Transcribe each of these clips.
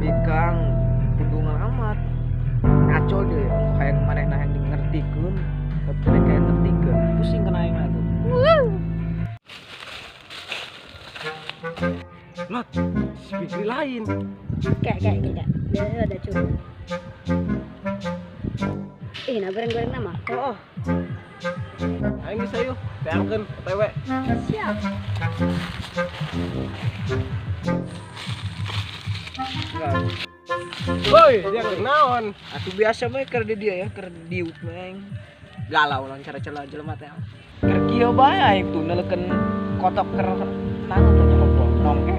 Bikang pundungan amat. Ngaco dia hayang manehna hayang ngertikeun, tapi mereka yang ngertikeun. Pusing kana aing mah tuh. Lot, speaker lain. Kayak tidak. Biasanya ada cukup. Nah goreng-goreng nama. Oh. Aing geus ayo, teangkeun OTW. Siap. Woi, dia naon? Atuh biasa bae keur di dia ya, keur diuk aing. Galau lawan cara celah jelema teh. Keur kieu bae aing tuh neleukeun kotok keur tangan teh nyoba nongke.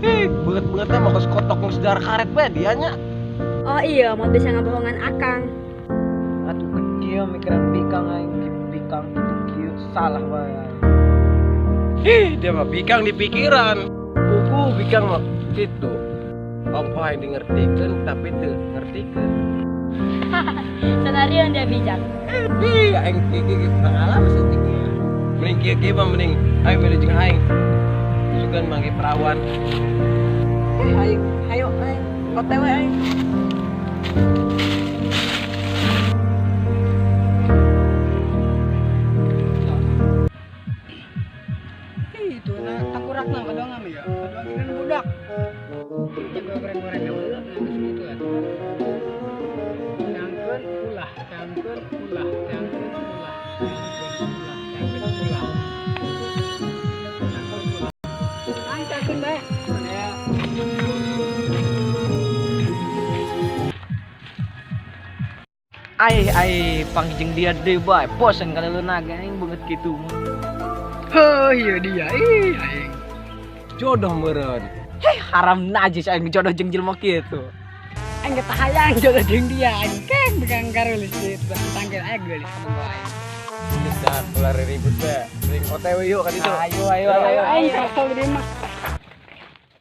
Ih, beungeut-beungeutna mah kos kotok geus dahar karet bae dia nya. Oh iya, mau bisa ngabohongan akang. Atuh kecil mikiran bikang aing, bikang kitu kieu salah bae aing. Ih, dia mah bikang di pikiran. Buku bikang mah kitu. Ongkoh aing di ngertikeun tapi teu ngertikeun. Senarian dia bijak. Ih, aing kieu pengalaman saeutik ieu. Mending kieu kieu mah mending aing milih jeung aing. Sugan manggih perawan. Aing, ayo aing, OTW aing. Itu na tangkurak na kadua ngam ya. Kadua ngiran budak. Jaga goreng-goreng dulu geus kitu atuh. Tangkeun ulah, tangkeun ulah, tangkeun ulah, tangkeun ulah, tangkeun ulah. Tangkeun ulah. Aing tangkeun bae. Ya. Ai ai panggih dia deui bae, bosen kana leuna aing beungeut kitu mah. Heuh, ieu dia. Ih, aing. Jodoh meureun. Heh, haram najis aing jodoh jeung jelema kitu. Aing teh hayang jodoh jeung dia. Aing keng begang garulis kitu, tangkel aing geulis kabogoh aing. Geus dah, ulah ribut bae. Mending OTW yuk ka ditu. Ayo ayo ayo. Aing kesel di mah.